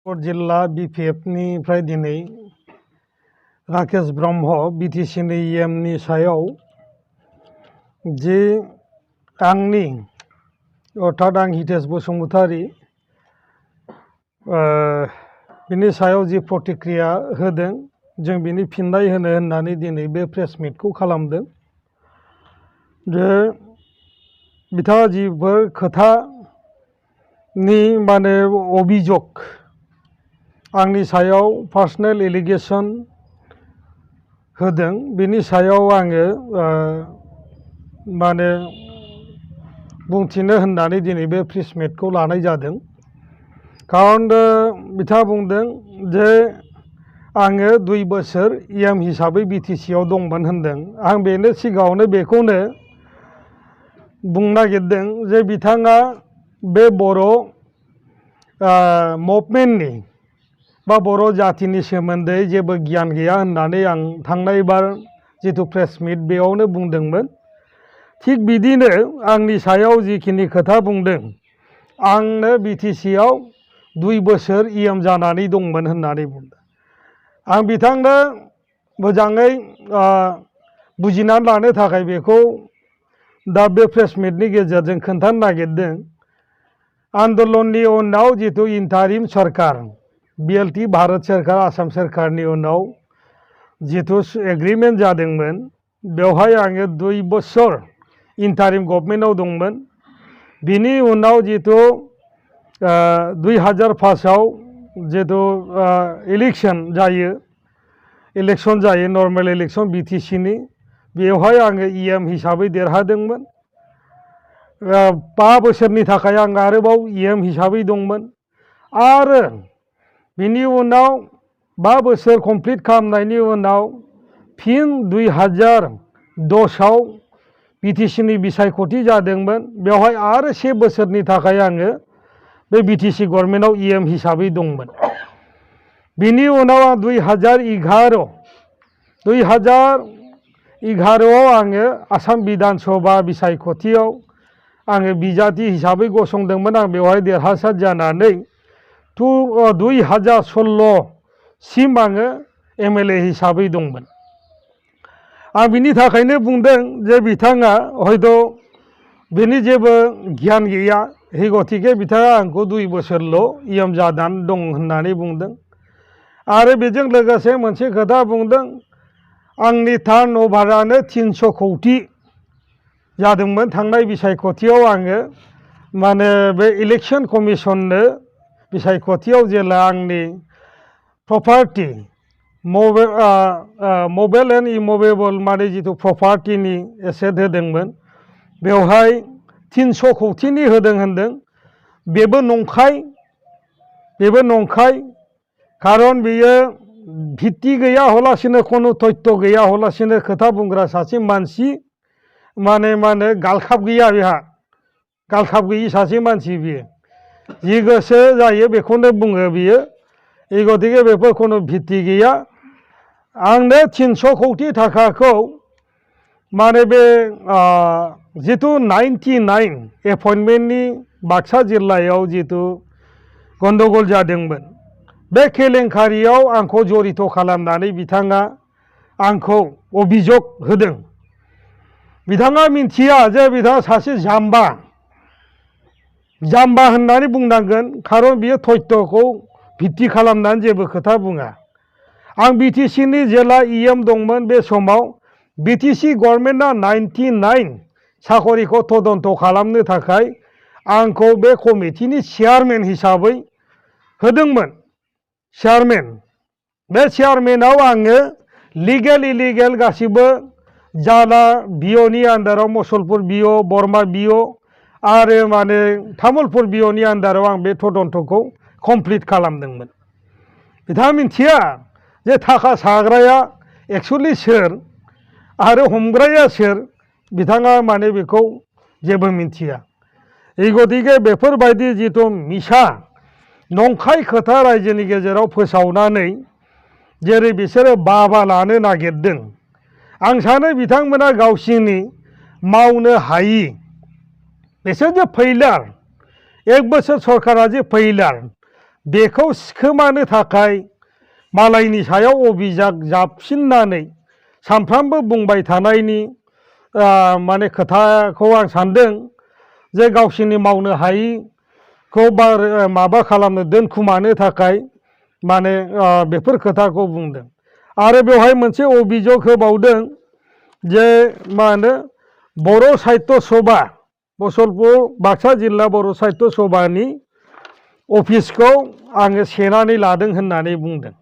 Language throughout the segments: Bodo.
जिल्ला बिपिएफनिफ्राय दिनै राकेश ब्रह्म बिटिसिनि इएमनि सायाव जे आंनि अर्थात आं हितेश बसुमतारी बिनि सायाव जि प्रतिक्रिया होदों जों बिनि फिननाय होनो होननानै दिनै बे प्रेस मिटखौ खालामदों। जे बिथाङा जिफोर खोथानि माने अभियोग आंनि सायाव पार्सनेल एलिगेशन होदों बिनि सायाव आङो माने बुंथिनो होननानै दिनै बे प्रेस मिटखौ लानाय जादों। खारन बिथाङा बुंदों जे आङो 2 बोसोर इएम हिसाबै बिटिसिआव दंमोन होनदों। आं बेनो सिगाङावनो बेखौनो बुंनो नागिरदों जे बिथाङा बे बर' मुभमेन्टनि बा बर' जातिनि सोमोन्दै जेबो गियान गैया होननानै आं थांनाय बार जिथु प्रेस मिट बेयावनो बुंदोंमोन। थिग बिदिनो आंनि सायाव जिखिनि खोथा बुंदों आंनो बिटिसिआव 2 बोसोर इएम जानानै दंमोन होननानै बुंदों। आं बिथांनो मोजाङै बुजिनानै लानो थाखाय बेखौ दा बे प्रेस मिटनि गेजेरजों खोन्थानो नागिरदों। आन्दलननि उनाव जिथु इन्टारिम सरकार बिएलटि भारत सरकार आसाम सरकारनि उनाव जिथु एग्रिमेन्ट जादोंमोन बेवहाय आङो 2 बोसोर इन्टारिम गभर्नमेन्टआव दंमोन। बिनि उनाव जिथु 2005आव जिथु इलेक्शन जायो नर्मेल इलेक्शन बिटिसिनि बेवहाय आङो इएम हिसाबै देरहादोंमोन। 5 बोसोरनि थाखाय आं आरोबाव इएम हिसाबै दंमोन। आरो बिनि उनाव 5 बोसोर कमप्लिट खालामनायनि उनाव फिन 2010आव बिटिसिनि बिसायख'थि जादोंमोन। बेवहाय आरो 1 बोसोरनि थाखाय आङो बे बिटिसि गभर्नमेन्टआव इएम हिसाबै दंमोन। बिनि उनाव आं 2011आव आङो आसाम बिधान सभा बिसायख'थियाव आङो बिजाथि हिसाबै गसंदोंमोन। आं बेवहाय देरहासार जानानै 2016सिम आङो एमएलए हिसाबै दंमोन। आं बिनि थाखायनो बुंदों जे बिथाङा हयथ' बेनि जेबो गियान गैया हे गतिके बिथाङा आंखौ 2 बोसोरल' इएम जानानै दं होननानै बुंदों। आरो बेजों लोगोसे मोनसे खोथा बुंदों आंनि टार्न अभारानो 300 कौटि जादोंमोन। थांनाय बिसायख'थियाव आङो माने बे इलेक्शन कमिसननो बिसायख'थियाव जेला आंनि प्रपार्टि मबेल एन्ड इमभेबल माने जिथु प्रपार्टिनि एसेट होदोंमोन बेवहाय 300 कौटिनि होदों होनदों। बेबो नंखाय खारन बेयो भित्ति गैया हलासिनो खुनु तथ्य गैया हलासिनो खोथा बुंग्रा सासे मानसि माने गालखाब गैया बेहा गालखाब गैयि सासे मानसि बियो जि गोसो जायो बेखौनो बुङो बियो। এই गतिके बेफोर खुनु भित्ति गैया। आंनो 300 कौटि थाखाखौ माने बे जिथु 99 एपइन्टमेन्टनि बाक्सा जिल्लायाव जिथु गन्दगल जादोंमोन बे केलेंकारियाव आंखौ जड़ित खालामनानै बिथाङा आंखौ अभियोग होदों। बिथाङा मिन्थिया जे बिथाङा सासे जाम्बा होननानै बुंनांगोन खारन बियो तथ्यखौ भित्ति खालामनानै जेबो खोथा बुङा। आं बिटिसिनि जेला इएम दंमोन बे समाव बिटिसि गभर्नमेन्टआ 99 साखरिखौ तदन्त खालामनो थाखाय आंखौ बे कमिटिनि चेयारमेन हिसाबै होदोंमोन। बे चेयारमेनाव आङो लिगेल इलिगेल गासिबो जाला बिअनि आन्दाराव मुसलपुर बिअ बरमा बिअ आरो माने तामुलपुर बिअनि आन्दाराव आं बे तदन्तखौ कमप्लिट खालामदोंमोन। बिथाङा मिन्थिया जे थाखा साग्राया एक्सुवेलि सोर आरो हमग्राया सोर बिथाङा माने बेखौ जेबो मिन्थिया। এই गतिके बेफोरबायदि जिथु मिसा नंखाय खोथा रायजोनि गेजेराव फोसावनानै जेरै बिसोरो बाबा लानो नागिरदों आं सानो बिथांमोना गावसिनि मावनो हायि बिसोर जे फैलार 1 बोसोर सरकारा जे फैलार बेखौ सिखोमानो थाखाय मालायनि सायाव अभिजाग जाबसिननानै सानफ्रामबो बुंबाय थानायनि माने खोथाखौ आं सानदों जे गावसोरनि मावनो हायिखौ माबा खालामनो दोनखुमानो थाखाय माने बेफोर खोथाखौ बुंदों। आरो बेवहाय मोनसे अभियोग होबावदों जे मा होनो बर' साहित्य सभा मुसलपुर बाक्सा जिल्ला बर' साहित्य सभानि अफिसखौ आङो सेनानै लादों होननानै बुंदों।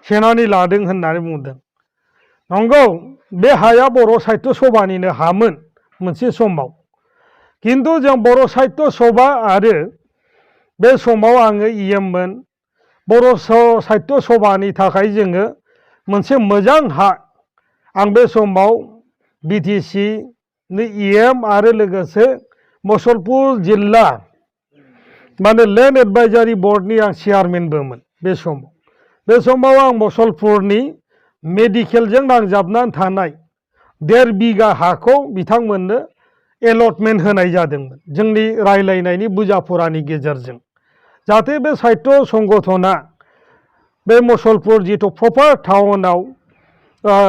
सेनानै लादों होननानै बुंदों। नंगौ बे हाया बर' साहित्य सभानिनो हामोन मोनसे समाव। किन्तु जों बर' साहित्य सभा आरो बे समाव आङो इएममोन बर' साहित्य सभानि थाखाय जोङो मोनसे मोजां हा आं बे समाव बिटिसि नि इएम आरो लोगोसे मुसलपुर जिल्ला माने लेन्ड एडभाइजारि बर्डनि आं चेयारमेनबोमोन बे समाव। बे समाव आं मुसलपुरनि मेडिकेलजों नांजाबनानै थानाय 1.5 बिगा हाखौ बिथांमोननो एलटमेन्ट होनाय जादोंमोन जोंनि रायलायनायनि बुजाफुरानि गेजेरजों, जाहाथे बे साहित्य संगठना बे मुसलपुर जिथु प्रपार टाउनाव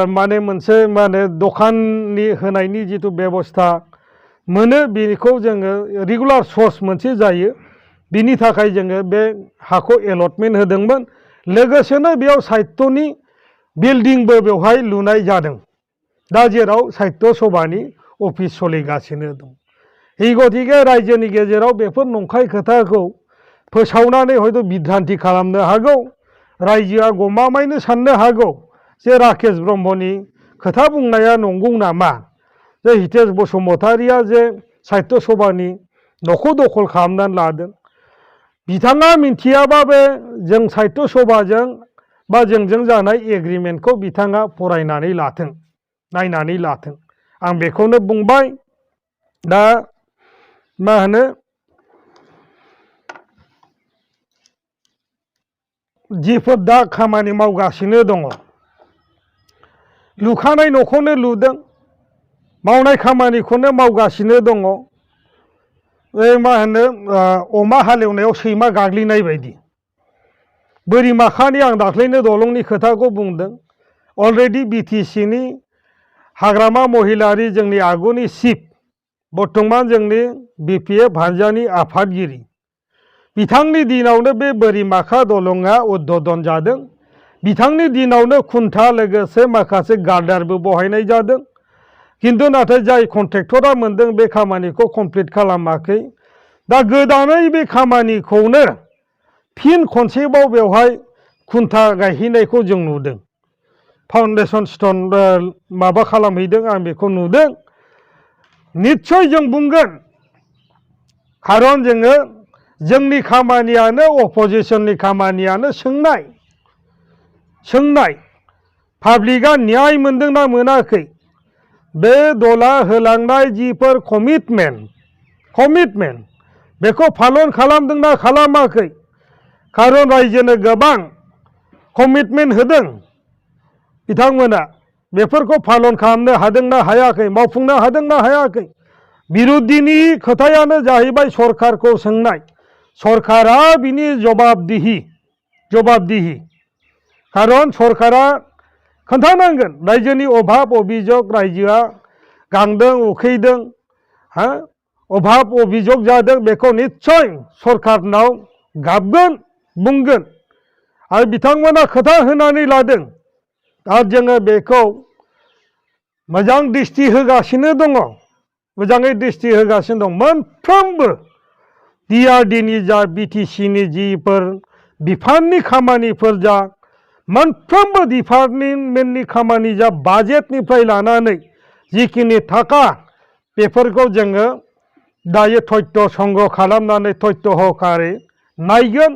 माने मोनसे माने दखाननि होनायनि जिथु बेबस्था मोनो बेखौ जोङो रेगुलार सर्स मोनसे जायो, बिनि थाखाय जोङो बे हाखौ एलटमेन्ट होदोंमोन। लोगोसेनो बेयाव साहित्यनि बिल्डिंबो बेवहाय लुनाय जादों, दा जेराव साहित्य सभानि अफिस सोलिगासिनो दं। এই गतिके रायजोनि गेजेराव बेफोर नंखाय खोथाखौ फोसावनानै हयथ' बिभ्रान्ति खालामनो हागौ, रायजोआ गमामायैनो साननो हागौ जे राकेश ब्रह्मनि खोथा बुंनाया नंगौ नामा, जे हितेश बसुमतारिया जे साहित्य सभानि न'खौ दखल खालामनानै लादों। बिथाङा मिन्थियाबा बे जों साहित्य सभाजों बा जोंजों जानाय एग्रिमेन्टखौ बिथाङा फरायनानै लाथों, नायनानै लाथों, आं बेखौनो बुंबाय। दा मा होनो जिफोर दा खामानि मावगासिनो दङ, लुखानाय न'खौनो लुदों, मावनाय खामानिखौनो मावगासिनो दङ। मा होनो अमा हालेवनायाव सैमा गाग्लिनाय बायदि। बोरिमाखानि आं दाख्लैनो दलंनि खोथाखौ बुंदों। अलरेडि बिटिसिनि हाग्रामा महिलारि जोंनि आगुनि चिफ, बर्तमान जोंनि बिपिएफ हानजानि आफादगिरि, बिथांनि दिनावनो बे बोरिमाखा दलंआ उद्बोधन जादों। बिथांनि दिनावनो खुन्था लोगोसे माखासे गार्डारबो बहायनाय जादों। किन्तु नाथाय जाय कन्ट्रेक्टरा मोनदों बे खामानिखौ कमप्लिट खालामाखै। दा गोदानै बे खामानिखौनो फिन खनसेबाव बेवहाय खुन्था गायहैनायखौ जों नुदों, फाउन्डेसन स्टन माबा खालामहैदों, आं बेखौ नुदों। निस्सय जों बुंगोन, खारन जोङो जोंनि खामानियानो अपोजिशननि खामानियानो सोंनाय पाब्लिकआ न्याय मोनदोंना मोनाखै, बे दला होलांनाय जिफोर कमिटमेन्ट बेखौ पालन खालामदोंना खालामाखै। खारन रायजोनो गोबां कमिटमेन्ट होदों बिथांमोना, बेफोरखौ पालन खालामनो हादोंना हायाखै, मावफुंनो हादोंना हायाखै। बिरुदिनि खोथायानो जाहैबाय सरकारखौ सोंनाय, सरकारा बिनि जवाबदिहि। खारन सरकारा खोन्थानांगोन रायजोनि अभाब अभियोग, रायजोआ गांदों उखैदों, अभाब अभियोग जादों, बेखौ निस्सय सरकारनाव गाबगोन, बुंगोन। आरो बिथांमोना खोथा होनानै लादों, आरो जोङो बेखौ मोजां दृष्टि होगासिनो दङ, मोजाङै दृष्टि होगासिनो दं। मोनफ्रोमबो डिआरडिनि जा बिटिसिनि जिफोर बिफाननि खामानिफोर जा, मोनफ्रोमबो डिपार्टमेन्टनि खामानि जा, बाजेटनिफ्राय लानानै जिखिनि थाखा, बेफोरखौ जोङो दायो तथ्य संग्रह खालामनानै तथ्य सहकारे नायगोन।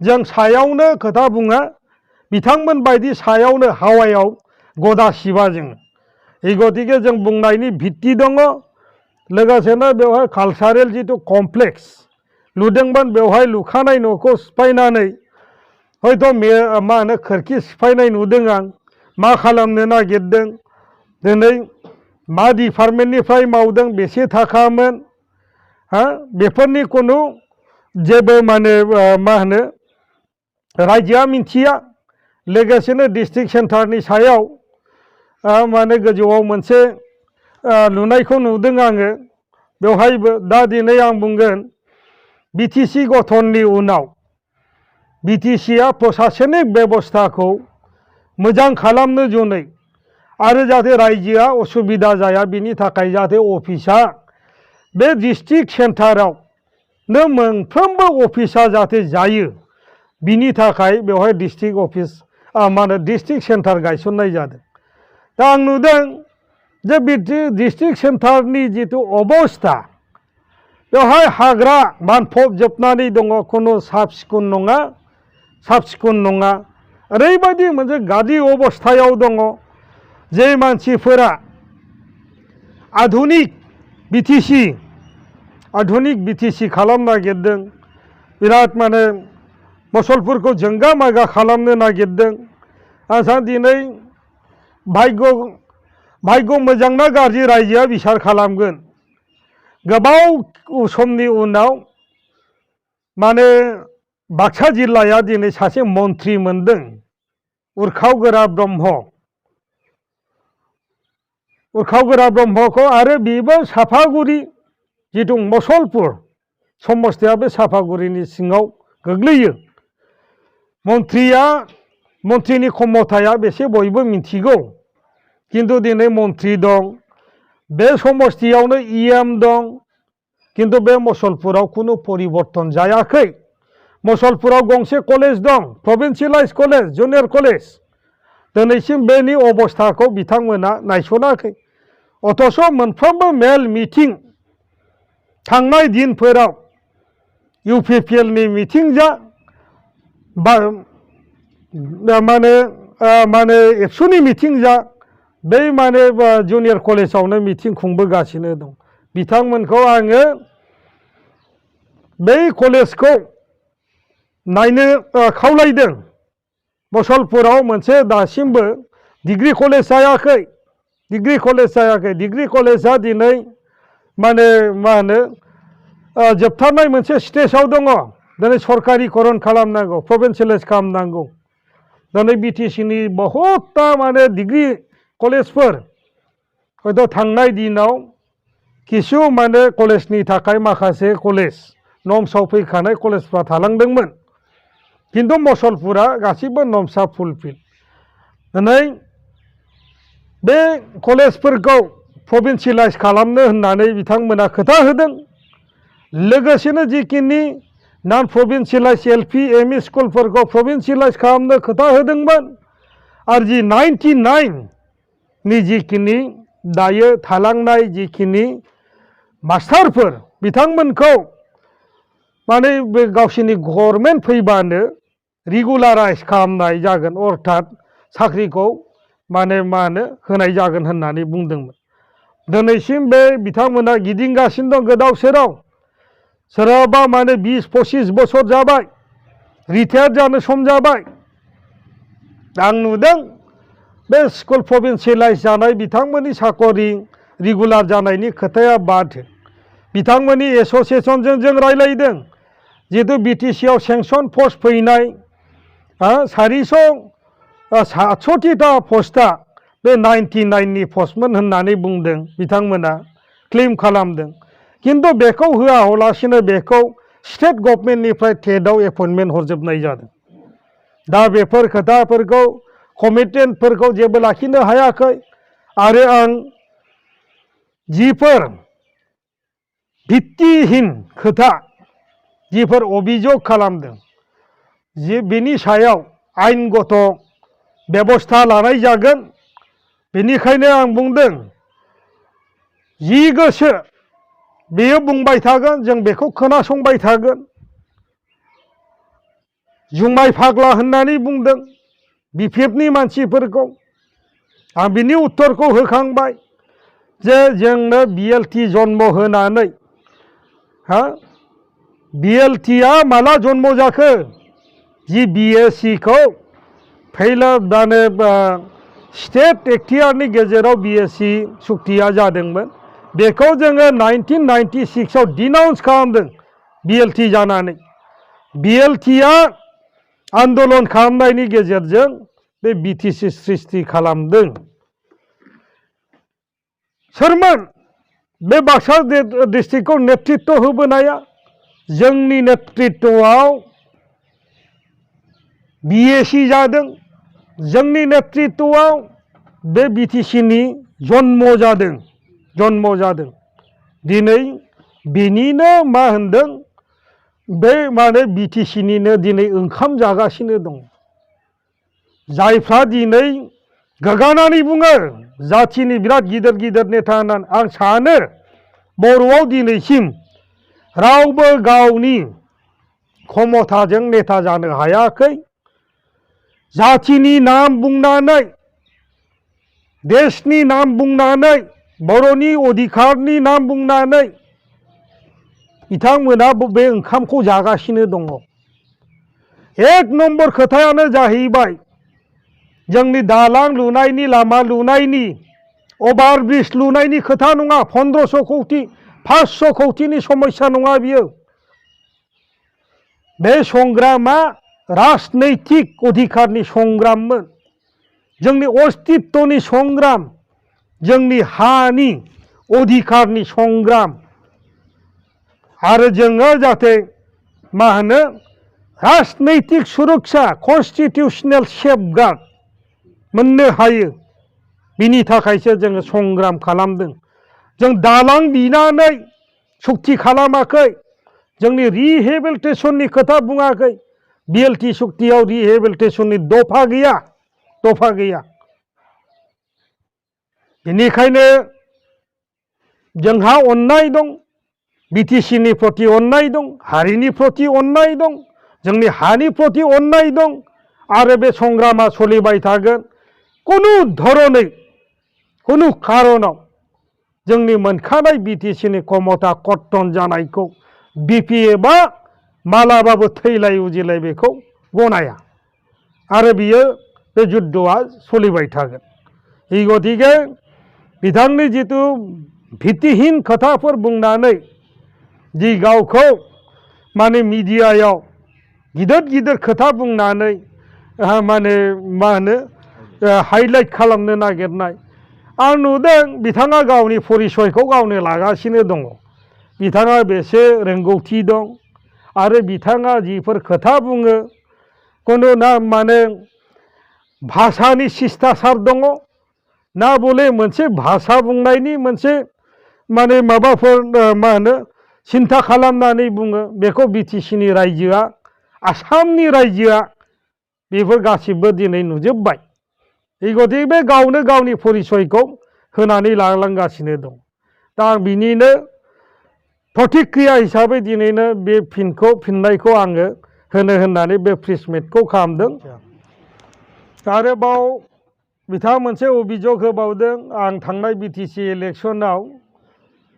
जों सायावनो खोथा बुङा, बिथांमोन बायदि सायावनो हावायाव गदा सिबा जोङो। এই गतिके जों बुंनायनि भित्ति दङ। लोगोसेनो बेवहाय कालचारेल जिथु कमप्लेक्स लुदोंमोन, बेवहाय लुखानाय न'खौ सिफायनानै हयथ' मा होनो खोरखि सिफायनाय नुदों आं। मा खालामनो नागिरदों, दिनै मा डिपार्टमेन्टनिफ्राय मावदों, बेसे थाखामोन, बेफोरनि कुनु जेबो माने मा होनो रायजोआ मिन्थिया लोगोसेनो डिस्ट्रिक्ट सेन्टारनि सायाव माने गोजौआव मोनसे लुनायखौ नुदों आङो बेवहायबो दा दिनै आं बुंगोन बिटिसि गठननि उनाव बिटिसिआ प्रशासनिक बेबस्थाखौ मोजां खालामनो जुनै आरो जाहाथे रायजोआ असुबिदा जाया बिनि थाखाय जाहाथे अफिसा बे डिस्ट्रिक्ट सेन्टारावनो मोनफ्रोमबो अफिसा जाहाथे जायो बिनि थाखाय बेवहाय डिस्ट्रिक्ट अफिस माने डिस्ट्रिक्ट सेन्टार गायसननाय जादों। दा आं नुदों जे डिस्ट्रिक्ट सेन्टारनि जिथु अबस्था बेवहाय हाग्रा बानफबजोबनानै दङ खुनु साब सिखुन नङा ओरैबायदि मोनसे गाज्रि अबस्थायाव दङ जे मानसिफोरा आधुनिक बिटिसि खालामनो नागिरदों बिराद माने मसलपुरखौ जोंगा मागा खालामनो नागिरदों। आं सानो दिनै भाग्य मोजां ना गाज्रि रायजोआ बिसार खालामगोन। गोबाव समनि उनाव माने बाक्सा जिल्लाया दिनै सासे मन्त्रि मोनदों उरखावगोरा ब्रह्मखौ आरो बेबो साफागुरि जिथु मसलपुर समस्तिया बे साफागुरिनि सिङाव गोग्लैयो। मन्थ्रिनि क्षमताया बेसे बयबो मिथिगौ किन्तु दिनै मन्थ्रि दं बे समस्तियावनो इएम दं किन्तु बे मसलपुराव खुनु परिबर्तन जायाखै। मसलपुराव गंसे कलेज दं प्रभिन्सियेलाइज कलेज जुनियर कलेज दिनैसिम बेनि अबस्थाखौ बिथांमोना नायसनाखै। अथच मोनफ्रोमबो मेल मिटिं थांनाय दिनफोराव इउपिपिएलनि मिटिं जा माने एबसुनि मिटिं जा बै माने जुनियर कलेजावनो मिटिं खुंबोगासिनो दं। बिथांमोनखौ आङो बै कलेजखौ नायनो खावलायदों। मसलपुराव मोनसे दासिमबो डिग्री कलेज जायाखै। डिग्री कलेजा दिनै माने मा होनो जोबथारनाय मोनसे स्टेजाव दङ। दिनै सरकारिकरन खालामनांगौ प्रभिन्सियेलाइज खालामनांगौ। दिनै बिटिसिनि बहुतता माने डिग्री कलेजफोर हयथ' थांनाय दिनाव किसु माने कलेजनि थाखाय माखासे कलेज नर्म्सआव फैखानाय कलेजफ्रा थालांदोंमोन किन्तु मसलपुरा गासिबो नर्म्सआ फुलफिल। दिनै बे कलेजफोरखौ प्रभिन्सियेलाइज खालामनो होननानै बिथांमोना खोथा होदों। लोगोसेनो जिखिनि नन प्रभिन्सियेलाइज एलपि एमइ स्कुलफोरखौ प्रभिन्सियेलाइज खालामनो खोथा होदोंमोन आरो जि 99 नि जिखिनि दायो थालांनाय जिखिनि मास्टारफोर बिथांमोनखौ माने बे गावसिनि गभर्नमेन्ट फैबानो रेगुलाराइज खालामनाय जागोन अर्थात साख्रिखौ माने मा होनो होनाय जागोन होननानै बुंदोंमोन। दिनैसिम बे बिथांमोना गिदिंगासिनो दं गोदाव सोराव। सोरहाबा माने 20-25 बोसोर जाबाय रिटायार जानो सम जाबाय। आं नुदों बे स्कुल प्रभिन्सियेलाइज जानाय बिथांमोननि साकरि रेगुलार जानायनि खोथाया बाद हो। बिथांमोननि एस'सिएसनजों जों रायलायदों जिहेतु बिटिसिआव सेंसन पस्ट फैनाय 400-700टा पस्टआ बे 99नि पस्टमोन होननानै बुंदों बिथांमोना क्लेम खालामदों। किन्तु बेखौ होआलासिनो बेखौ स्टेट गभर्नमेन्टनिफ्राय टेटआव एपइन्टमेन्ट हरजोबनाय जादों। दा बेफोर खोथाफोरखौ कमिटमेन्टफोरखौ जेबो लाखिनो हायाखै आरो आं जिफोर भित्तिहीन खोथा जिफोर अभियोग खालामदों जे बेनि सायाव आयेनगत बेबस्था लानाय जागोन। बेनिखायनो आं बुंदों जि गोसो बेयो बुंबाय थागोन जों बेखौ खोनासंबाय थागोन। जुमाय फाग्ला होननानै बुंदों बिपिएफनि मानसिफोरखौ। आं बिनि उत्तरखौ होखांबाय जे जोंनो बिएलटि जन्म होनानै बिएलटिआ माला जन्म जाखो जि बिएससिखौ माने स्टेट एक्टियारनि गेजेराव बिएससि सुक्तिया जादोंमोन बेखौ जोङो 1996आव डिनाउन्स खालामदों बिएलटि जानानै। बिएलटिआ आन्दलन खालामनायनि गेजेरजों बे बिटिसि सृष्टि खालामदों। सोरमोन बे बाक्सा डिस्ट्रिक्टखौ नेतृत्व होबोनाया? जोंनि नेतृत्वआव बिएसि जादों। जोंनि नेतृत्वआव बे बिटिसिनि जन्म जादों। दिनै बेनिनो मा होनदों, बे माने बिटिसिनिनो दिनै ओंखाम जागासिनो दं। जायफ्रा दिनै गोग्गानानै बुङो जाथिनि बिराद गिदिर गिदिर नेता होननानै, आं सानो बर'आव दिनैसिम रावबो गावनि क्षमताजों नेता जानो हायाखै। जाथिनि नाम बुंनानै, देशनि नाम बुंनानै, बर'नि अधिकारनि नाम बुंनानै बिथांमोना बे ओंखामखौ जागासिनो दङ। एक नम्बर खोथायानो जाहैबाय जोंनि दालां लुनायनि, लामा लुनायनि, अभारब्रिज लुनायनि खोथा नङा। 1500 कौटि 500 कौटिनि समस्या नङा बियो। बे संग्रामा राजनैतिक अधिकारनि संग्राममोन, जोंनि अस्तित्वनि संग्राम, जोंनि हानि अधिकारनि संग्राम। आरो जोङो जाहाथे मा होनो राजनैतिक सुरक्षा, कन्स्टिटिउसनेल सेफगार्ड मोननो हायो, बिनि थाखायसो जोङो संग्राम खालामदों। जों दालां बिनानै सुक्ति खालामाखै, जोंनि रिहेबिलिटेसननि खोथा बुङाखै। बिएलटि सुक्तियाव रिहेबिलिटेसननि दफा गैया। बेनिखायनो जोंहा अननाय दं, बिटिसिनि प्रति अननाय दं, हारिनि प्रति अननाय दं, जोंनि हानि प्रति अननाय दं। आरो बे संग्रामा सोलिबाय थागोन। कुनु धरनै, कुनु खारनाव जोंनि मोनखानाय बिटिसिनि क्षमता कर्तन जानायखौ बिपिएफआ मालाबाबो थैलाय उजिलाय बेखौ गनाया। आरो बियो बे जुद्धआ सोलिबाय थागोन। এই गतिके बिथांनि जितु भित्तिहीन खोथाफोर बुंनानै जि गावखौ माने मिडियायाव गिदिर गिदिर खोथा बुंनानै माने मा होनो हाइलाइट खालामनो नागिरनाय, आं नुदों बिथाङा गावनि परिचयखौ गावनो लागासिनो दङ। बिथाङा बेसे रोंगौथि दं आरो बिथाङा जिफोर खोथा बुङो, कुनु ना माने भाषानि शिष्टाचार दङ ना बले मोनसे भाषा बुंनायनि मोनसे माने माबाफोर मा होनो सिन्था खालामनानै बुङो, बेखौ बिटिसिनि रायजोआ, आसामनि रायजोआ बेफोर गासिबो दिनै नुजोब्बाय। এই गतिके बे गावनो गावनि परिचयखौ होनानै लालांगासिनो दं। दा आं बिनिनो प्रतिक्रिया हिसाबै दिनैनो बे फिननायखौ आङो होनो होननानै बे प्रेस मिटखौ खालामदों। आरोबाव बिथाङा मोनसे अभियोग होबावदों, आं थांनाय बिटिसि इलेक्सनाव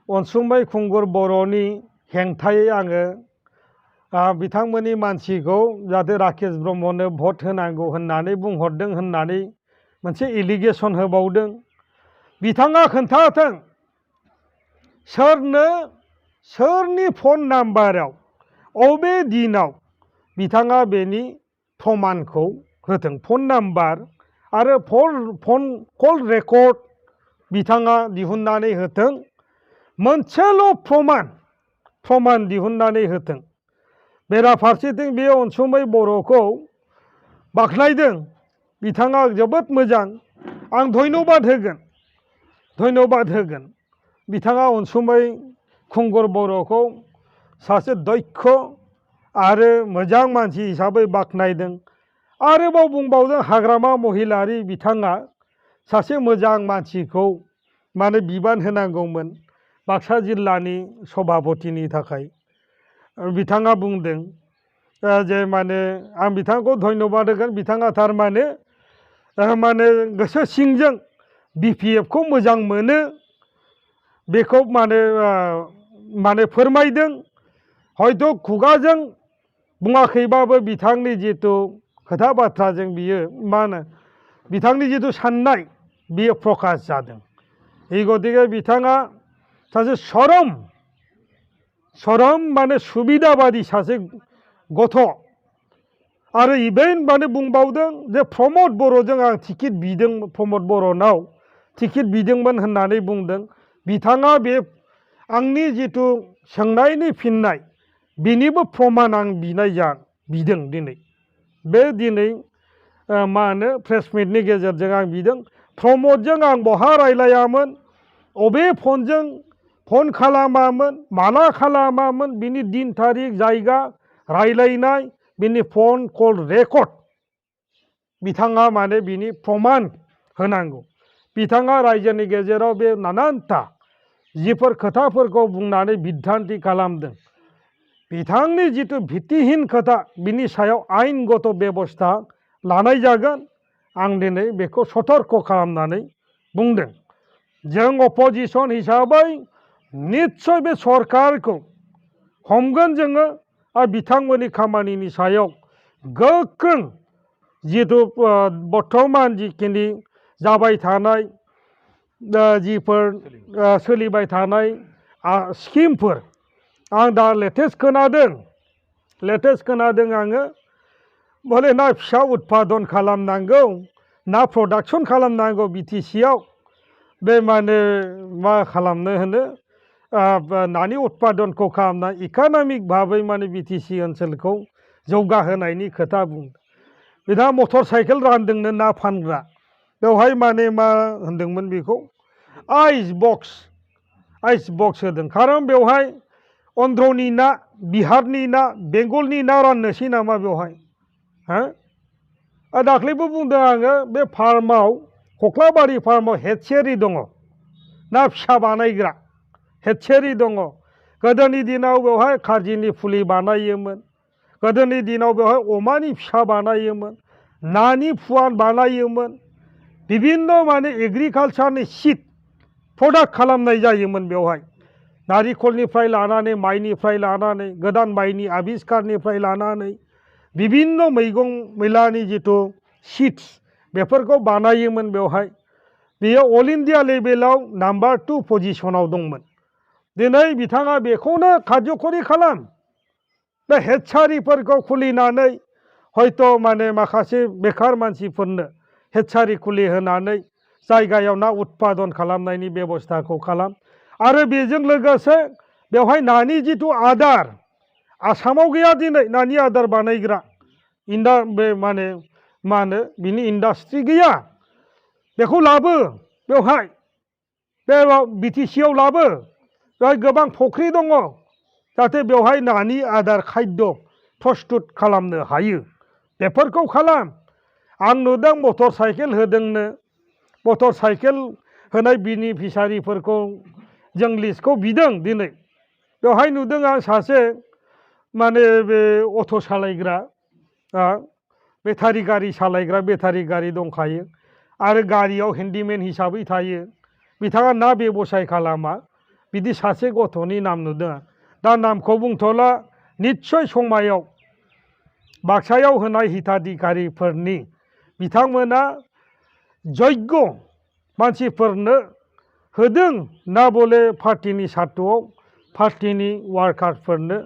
अनसुमै खुंगुर बर'नि हेंथायै आङो बिथांमोननि मानसिखौ जाहाथे राकेश ब्रह्मनो भट होनांगौ होननानै बुंहरदों होननानै मोनसे एलिगेसन होबावदों। बिथाङा खोन्थाथों सोरनि फन नाम्बाराव अबे दिनाव बिथाङा बेनि प्रमाणखौ होथों। फन नाम्बार आरो कल रेकर्ड बिथाङा दिहुननानै होथों। मोनसेल' प्रमाण दिहुननानै होथों। बेराफारसेथिं बे अनसुमै बर'खौ बाख्नायदों, बिथाङा जोबोद मोजां, आं धन्यबाद होगोन। बिथाङा अनसुमै खुंगुर बर'खौ सासे दक्ष आरो मोजां मानसि हिसाबै बाख्नायदों। आरोबाव बुंबावदों हाग्रामा महिलारि बिथाङा सासे मोजां मानसिखौ माने बिबान होनांगौमोन बाक्सा जिल्लानि सभापतिनि थाखाय। बिथाङा बुंदों जे माने आं बिथांखौ धन्यबाद होगोन, बिथाङा थारमाने गोसो सिंजों बिपिएफखौ मोजां मोनो बेखौ माने फोरमायदों। हयथ' खुगाजों बुङाखैबाबो बिथांनि जितु खोथा बाथ्राजों बियो मा होनो बिथांनि जितु साननाय बियो प्रकाश जादों। এই गतिके बिथाङा सासे सरम माने सुबिदाबादि सासे गथ' आरो इभेन माने बुंबावदों जे प्रमद बर'जों आं टिकेट बिदों प्रमद बर'नाव टिकेट बिदोंमोन होननानै बुंदों बिथाङा बे आंनि जिथु सोंनायनि फिननाय बिनिबो प्रमाण आं बिदों दिनै बे दिनै मा होनो प्रेस मिटनि गेजेरजों आं बिदों प्रमदजों आं बहा रायलायामोन अबे फनजों फन खालामामोन माला खालामामोन बिनि दिन थारिख जायगा रायलायनाय बिनि फन कल रेकर्ड बिथाङा माने बिनि प्रमाण होनांगौ बिथाङा रायजोनि गेजेराव बे नानानथा जिफोर खोथाफोरखौ बुंनानै बिद्धान्ति खालामदों बिथांनि जिथु भित्तिहीन खोथा बिनि सायाव आयेनगत बेबस्था लानाय जागोन आं दिनै बेखौ सतर्क खालामनानै बुंदों जों अपोजिशन हिसाबै निस्सय बे सरकारखौ हमगोन जोङो आरो बिथांमोननि खामानिनि सायाव गोख्रों जिथु बर्थमान जिखिनि जाबाय थानाय जिफोर सोलिबाय थानाय स्किमफोर आं दा लेटेस्ट खोनादों आङो बोले ना फिसा उत्पादन खालामनांगौ ना प्रडाक्सन खालामनांगौ बिटिसिआव बे माने मा खालामनो होनो नानि उत्पादनखौ खालामना इक'नमिक भाबै माने बिटिसि ओनसोलखौ जौगाहोनायनि खोथा बुंदों बिथाङा मटर साइकेल रानदोंनो ना फानग्रा बेवहाय माने मा होनदोंमोन बेखौ आइस बक्स होदों खारन बेवहाय अन्ध्रनि ना बिहारनि ना बेंगलनि ना राननोसै नामा बेवहाय दाख्लैबो बुंदों आङो बे फार्माव कख्लाबारि फार्माव हेडसेरि दङ ना फिसा बानायग्रा हेडसेरि दङ गोदोनि दिनाव बेवहाय खारजिनि फुलि बानायोमोन गोदोनि दिनाव बेवहाय अमानि फिसा बानायोमोन नानि फुवान बानायोमोन बिभिन्न माने एग्रिकालसारनि सीड प्रडाक्ट खालामनाय जायोमोन बेवहाय नारिखलनिफ्राय लानानै माइनिफ्राय लानानै गोदान माइनि आबिष्कारनिफ्राय लानानै बिभिन्न मैगं मैलानि जिथु सीड्स बेफोरखौ बानायोमोन बेवहाय बेयो अल इन्डिया लेभेलाव नाम्बार 2 पजिशनाव दंमोन दिनै बिथाङा बेखौनो कार्यकरि खालाम बे हेडसारिफोरखौ खुलिनानै हयथ' माने माखासे बेखार मानसिफोरनो हेडसारि खुलि होनानै जायगायाव ना उत्पादन खालामनायनि बेबस्थाखौ खालाम आरो बेजों लोगोसे बेवहाय नानि जिथु आदार आसामाव गैया दिनै नानि आदार बानायग्रा बे माने मा होनो बिनि इन्डास्ट्रि गैया बेखौ लाबो बेवहाय बे बिटिसिआव लाबो बेवहाय गोबां फुख्रि दङ जाहाथे बेवहाय नानि आदार खाद्य प्रस्तुत खालामनो हायो बेफोरखौ खालाम आं नुदों मटर साइकेल होदोंनो मटर साइकेल होनाय बेनिफिसारिफोरखौ जों लिस्टखौ बिदों दिनै बेवहाय नुदों आं सासे माने बे अट' सालायग्रा बेटारि गारि सालायग्रा बेटारि गारि दंखायो आरो गारियाव हेन्डिमेन हिसाबै थायो बिथाङा ना बेबसाय खालामा बिदि सासे गथ'नि नाम नुदों दा नामखौ बुंथ'ला निस्सय समायाव बाक्सायाव होनाय हिताधिकारिफोरनि बिथांमोना जग्य मानसिफोरनो होदों ना बले पार्टिनि सार्टआव पार्टिनि वार्कारफोरनो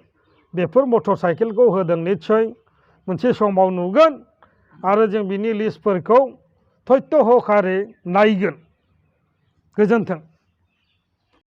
बेफोर मटर साइकेलखौ होदों निस्सय मोनसे समाव नुगोन आरो जों बिनि लिस्टफोरखौ तथ्य' हकारे नायगोन गोजोन्थों।